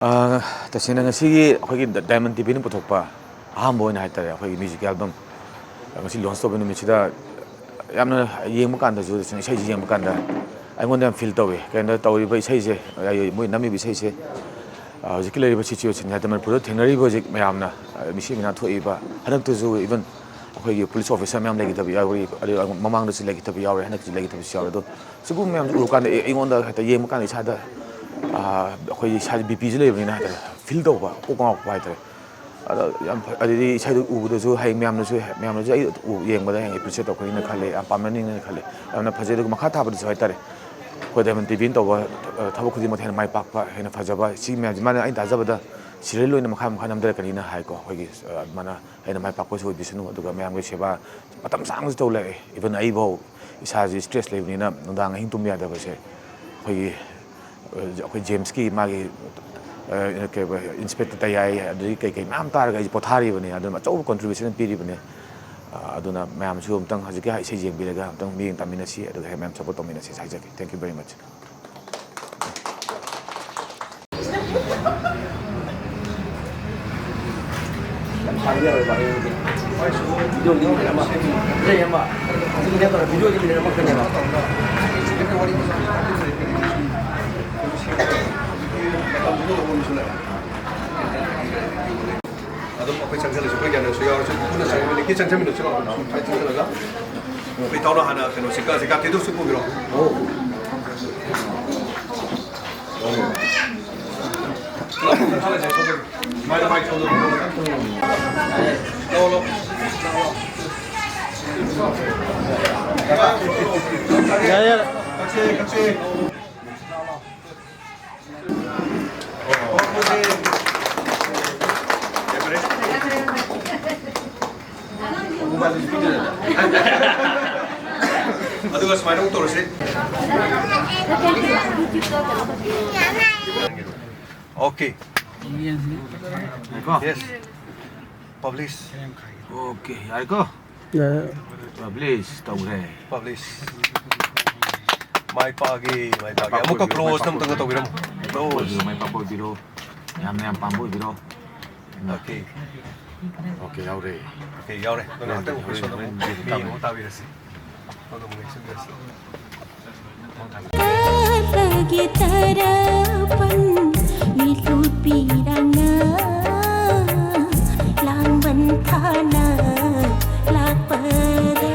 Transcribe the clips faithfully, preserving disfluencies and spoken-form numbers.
ꯑ, ꯇꯁꯦꯡꯅ ꯉꯁꯤꯒꯤ ꯑꯩꯈꯣꯏꯒꯤ ꯗ-, Diamond ꯇꯤ ꯚꯤꯅ ꯄꯨꯊꯣꯛꯄ ꯑꯍꯥꯟꯕ ꯑꯣꯏꯅ ꯍꯥꯏꯇꯥꯔꯦ, ꯑꯩꯈꯣꯏꯒꯤ ꯃ꯭ꯌꯨꯖꯤꯛ ꯑꯦꯜꯕꯝ ꯉꯁꯤ ꯂꯣꯟꯆ ꯇꯧꯕ ꯅꯨꯃꯤꯠꯁꯤꯗ ꯌꯥꯝꯅ ꯌꯦꯡꯕ ꯀꯥꯟꯗꯁꯨ, ꯇꯁꯦꯡꯅ ꯏꯁꯩꯁꯤ ꯌꯦꯡꯕ ꯀꯥꯟꯗ ꯑꯩꯉꯣꯟꯗ ꯌꯥꯝ ꯐꯤꯜ ꯇꯧꯋꯤ꯫ ꯀꯩꯅꯣꯗ ꯇꯧꯔꯤꯕ ꯏꯁꯩꯁꯦ, ꯑꯩ, ꯃꯣꯏ ꯅꯝꯃꯤꯕ ꯏꯁꯩꯁꯦ, ꯑ, ꯍꯧꯖꯤꯛꯀꯤ ꯂꯩꯔꯤꯕ ꯁꯤꯆꯨꯋꯦꯁꯟ ꯍꯥꯏꯗꯤ ꯃꯅꯤꯄꯨꯔꯗ ꯊꯦꯡꯅꯔꯤꯕ ꯍꯧꯖꯤꯛ ꯃꯌꯥꯝꯅ, ꯑ, ꯃꯤꯁꯤ ꯃꯤꯅꯥ ꯊꯣꯛꯏꯕ, ꯍꯟꯗꯛꯇꯁꯨ ꯏꯚꯟ ꯑꯩꯈꯣꯏꯒꯤ ꯄꯨꯂꯤꯁ ꯑꯣꯐꯤꯁꯥꯔ ꯃꯌꯥꯝ ꯂꯩꯈꯤꯗꯕ ꯌꯥꯎꯔꯤ, ꯑꯗꯨꯒ ꯃꯃꯥꯡꯗꯁꯨ ꯂꯩꯈꯤꯗꯕ ꯌꯥꯎꯔꯦ, ꯍꯟꯗꯛꯁꯨ ꯂꯩꯈꯤꯗꯕꯁꯨ ꯌꯥꯎꯔꯦ꯫ ꯑꯗꯣ ꯁꯤꯒꯨꯝꯕ ꯃꯌꯥꯝꯁꯦ ꯎꯔꯀꯥꯟꯗ, ꯑꯦ, ꯑꯩꯉꯣꯟꯗ ꯍꯦꯛꯇ ꯌꯦꯡꯕ ꯀꯥꯟꯗ ꯏꯁꯥꯗ, ꯑꯥ, ꯑꯩꯈꯣꯏ ꯏꯁꯥꯁꯦ ꯕꯤ ꯄꯤꯁꯨ ꯂꯩꯕꯅꯤꯅ ꯍꯥꯏꯇꯥꯔꯦ, ꯐꯤꯜ ꯇꯧꯕ, ꯀꯣꯛ ꯉꯥꯎꯔꯛꯄ ꯍꯥꯏꯇꯥꯔꯦ꯫ ꯑꯗ ꯌꯥꯝ ꯐ-, ꯑꯗꯨꯗꯤ ꯏꯁꯩꯗꯨ ꯎꯕꯗꯁꯨ ꯍꯌꯦꯡ ꯃꯌꯥꯝꯅꯁꯨ, ꯃꯌꯥꯝꯅꯁꯨ ꯑꯩ ꯎ-, ꯌꯦꯡꯕꯗ ꯍꯌꯦꯡ ꯑꯦꯄ꯭ꯔꯤꯁꯤꯌꯦꯠ ꯇꯧꯔꯛꯀꯅꯤꯅ ꯈꯜꯂꯦ, ꯌꯥꯝ ꯄꯥꯝꯅꯅꯤꯅ ꯈꯜꯂꯦ꯫ ꯌꯥꯝꯅ ꯐꯖꯩ꯫ ꯑꯗꯨꯒ ꯃꯈꯥ ꯊꯥꯕꯗꯁꯨ ꯍꯥꯏꯇꯥꯔꯦ, ꯑꯩꯈꯣꯏ ꯗꯥꯏꯃꯟ ꯇꯤ ꯚꯤꯅ ꯇꯧꯕ, ꯑ, ꯊꯕꯛ ꯈꯨꯗꯤꯡꯃꯛꯇ ꯍꯦꯟꯅ ꯃꯥꯏ ꯄꯥꯛꯄ, ꯍꯦꯟꯅ ꯐꯖꯕ, ꯁꯤ ꯃꯌꯥꯝꯁꯦ ꯃꯥꯅ ꯑꯩꯅ ꯊꯥꯖꯕꯗ ꯁꯤꯔꯤꯌꯦꯜ ꯑꯣꯏꯅ ꯃꯈꯥ ꯃꯈꯥ ꯅꯝꯊꯔꯛꯀꯅꯤꯅ ꯍꯥꯏꯀꯣ꯫ ꯑꯩꯈꯣꯏꯒꯤ, ꯑ, ꯃꯥꯅ ꯍꯦꯟꯅ ꯃꯥꯏ ꯄꯥꯛꯄꯁꯨ ꯑꯣꯏꯕꯤꯁꯅꯨ꯫ ꯑꯗꯨꯒ ꯃꯌꯥꯝꯒꯤ ꯁꯦꯕꯥ ꯃꯇꯝ ꯁꯥꯡꯅꯁꯨ ꯇꯧ ꯂꯥꯛꯑꯦ꯫ ꯏꯚꯟ ꯑꯩꯐꯥꯎ ꯏꯁꯥꯁꯦ ꯁ꯭ꯇ꯭ꯔꯦꯁ ꯂꯩꯕꯅꯤꯅ ꯅꯨꯡꯗꯥꯡ ꯑꯍꯤꯡ ꯇꯨꯝꯕ ꯌꯥꯗꯕꯁꯦ ꯑꯩꯈꯣꯏꯒꯤ, ꯑ, ꯑꯩꯈꯣꯏ ꯖꯦꯝꯁꯀꯤ ꯃꯥꯒꯤ, ꯑ, ꯀꯩꯕ, ꯏꯟꯁꯄꯦꯛꯇꯔ ꯇꯌꯥꯏ, ꯑꯗꯒꯤ ꯀꯩ ꯀꯩ ꯃꯌꯥꯝ ꯇꯥꯔꯒ ꯑꯩꯁꯦ ꯄꯣꯊꯥꯔꯤꯕꯅꯦ꯫ ꯑꯗꯨꯅ ꯑꯆꯧꯕ ꯀꯣꯟꯇ꯭ꯔꯤꯕ꯭ꯌꯨꯁꯟ ꯑꯃ ꯄꯤꯔꯤꯕꯅꯦ꯫ ꯑ, ꯑꯗꯨꯅ ꯃꯌꯥꯝꯁꯨ ꯑꯃꯨꯛꯇꯪ ꯍꯧꯖꯤꯛꯀꯤ ꯏꯁꯩ ꯌꯦꯡꯕꯤꯔꯒ ꯑꯃꯨꯛꯇꯪ ꯃꯤꯠꯌꯦꯡ ꯇꯥꯃꯤꯟꯅꯁꯤ, ꯑꯗꯨꯒ ꯍꯦꯛ ꯃꯌꯥꯝ ꯁꯞꯄꯣꯔꯠ ꯇꯧꯃꯤꯟꯅꯁꯤ ꯍꯥꯏꯖꯒꯦ꯫ Thank you very much꯫ ꯌꯥꯝ ꯁꯥꯡꯕ ꯌꯥꯔꯣꯏꯕ, ꯑꯩ ꯍꯧꯖꯤꯛ꯫ ꯚꯤꯗꯤꯑꯣꯒꯤ ꯃꯤꯅꯤꯠ ꯑꯃ꯫ ꯁꯤꯗ ꯌꯦꯡꯕ꯫ ꯍꯧꯖꯤꯛ ꯀꯩꯅꯣ ꯇꯧꯔꯦ, ꯚꯤꯗꯤꯑꯣꯒꯤ ꯃꯤꯅꯤꯠ ꯑꯃꯈꯛꯇꯅꯦꯕ꯫ ꯑꯗꯨꯝ ꯑꯩꯈꯣꯏ ꯆꯪꯁꯤꯜꯂꯁꯤ, ꯑꯩꯈꯣꯏ ꯒ꯭ꯌꯥꯟꯗꯁꯨ ꯌꯥꯎꯔꯁꯨ ꯄꯨꯟꯅ ꯆꯪꯃꯤꯟꯅ-, ꯆꯪꯁꯤꯟꯃꯤꯟꯅꯁꯤ ꯂꯥꯛꯑꯣ꯫ ꯁꯨꯃꯥꯏꯅ ꯆꯪꯁꯤꯜꯂꯒ ꯑꯩꯈꯣꯏ ꯏꯇꯥꯎꯅ ꯍꯥꯟꯅ ꯀꯩꯅꯣꯁꯤ, ꯀꯥꯁꯤ, ꯀꯥꯇꯤꯗꯨꯁꯨ ꯄꯨꯕꯤꯔꯣ꯫ ꯃꯥꯏꯗ ꯃꯥꯏ ꯁꯣꯝꯗ ꯄꯨꯔꯛꯑꯣ꯫ ꯂꯥꯛꯑꯣ, ꯂꯥꯛꯑꯣ꯫ ꯌꯥꯔꯦ, ꯌꯥꯔꯦ꯫ ꯀꯛꯁꯦ, ꯀꯛꯁꯦ꯫ ꯑꯗꯨꯒ ꯁꯨꯃꯥꯏꯅ ꯑꯃꯨꯛ ꯇꯧꯔꯁꯤ꯫ Okay. Yes. Publish. Okay, ꯌꯥꯔꯦꯀꯣ? ꯌꯥꯔꯦ꯫ Publish ꯇꯧꯈ꯭ꯔꯦ꯫ Publish. ꯃꯥꯏ ꯄꯥꯛꯑꯒꯦ, ꯃꯥꯏ ꯄꯥꯛꯑꯒꯦ꯫ ꯑꯃꯨꯛꯀ close ꯑꯝꯇꯪꯒ ꯇꯧꯕꯤꯔꯝꯃꯣ꯫ Close꯫ ꯃꯥꯏ ꯄꯥꯛꯄ ꯑꯣꯏꯕꯤꯔꯣ꯫ ꯌꯥꯝꯅ ꯌꯥꯝ ꯄꯥꯝꯕ ꯑꯣꯏꯕꯤꯔꯣ꯫ ꯑꯣꯀꯦ꯫ ꯑꯣꯀꯦ, ꯌꯥꯎꯔꯦ꯫ ꯑꯣꯀꯦ, ꯌꯥꯎꯔꯦ꯫ ꯑꯗꯨꯅ ꯍꯣꯔꯦꯟ, ꯍꯟꯗꯛ ꯑꯩꯈꯣꯏ ꯍꯣꯔꯦꯟ, ꯁꯣꯝꯗ ꯍꯣꯔꯦꯟ ꯑꯃꯨꯛ ꯌꯦꯡꯕ ꯃꯤ ꯇꯥꯕꯅꯤ꯫ ꯑꯃꯨꯛ ꯇꯥꯕꯤꯔꯁꯤ꯫ ꯁꯣꯝꯗ ꯑꯃꯨꯛ ꯌꯦꯡꯁꯤꯟꯕꯤꯔꯁꯤ꯫ ꯇꯥꯕꯒꯤ ꯇꯔꯄꯟ ꯃꯤꯠꯂꯨ ꯄꯤꯔꯥꯡꯅ ꯂꯥꯡꯕꯟ ꯊꯥꯅ ꯂꯥꯛꯄꯗ꯫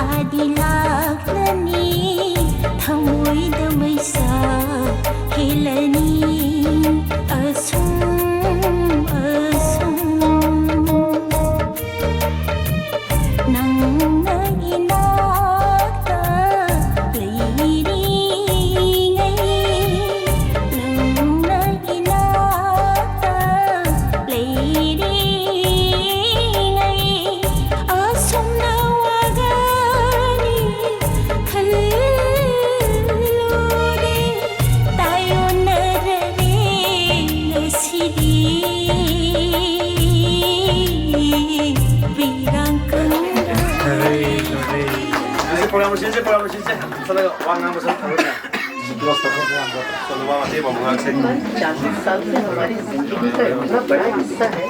ꯑꯥꯗꯤ ꯂꯥꯛꯂꯅꯤ, ꯊꯃꯣꯏꯗ ꯃꯩꯁꯥ ꯍꯦꯜꯂꯅꯤ꯫ ꯑꯁꯨꯝ, ꯑꯁꯨꯝ ꯅꯪꯅ ꯏꯅꯥꯛꯇ ꯂꯩꯔꯤꯉꯩ, ꯅꯪꯅ ꯏꯅꯥꯛꯇ ꯂꯩꯔꯤꯉꯩ, ꯑꯁꯨꯝꯅ ꯋꯥꯒꯅꯤ ꯈꯜꯂꯨꯗꯦ꯫ ꯇꯥꯏꯑꯣꯟꯅꯔꯦ ꯉꯁꯤꯗꯤ ꯄꯤꯔꯥꯡ ꯀꯪꯗ꯫ ꯁꯤꯁꯦ ꯄ꯭ꯔꯣꯒ꯭ꯔꯥꯝ ꯁꯤꯁꯦ, ꯄ꯭ꯔꯣꯒ꯭ꯔꯥꯝ ꯁꯤꯁꯦ꯫ ꯆꯠꯂꯒ ꯋꯥ ꯉꯥꯡꯕ ꯆꯠꯂꯒ ꯀ꯭ꯂꯣꯁ ꯇꯧꯊꯣꯛꯄ ꯌꯥꯕ꯫ ꯆꯠꯂꯒ ꯋꯥ ꯃꯇꯦꯛ ꯑꯃ ꯉꯥꯡꯁꯦ꯫ चालीस साल से हमारी जिंदगी का इतना बड़ा हिस्सा है।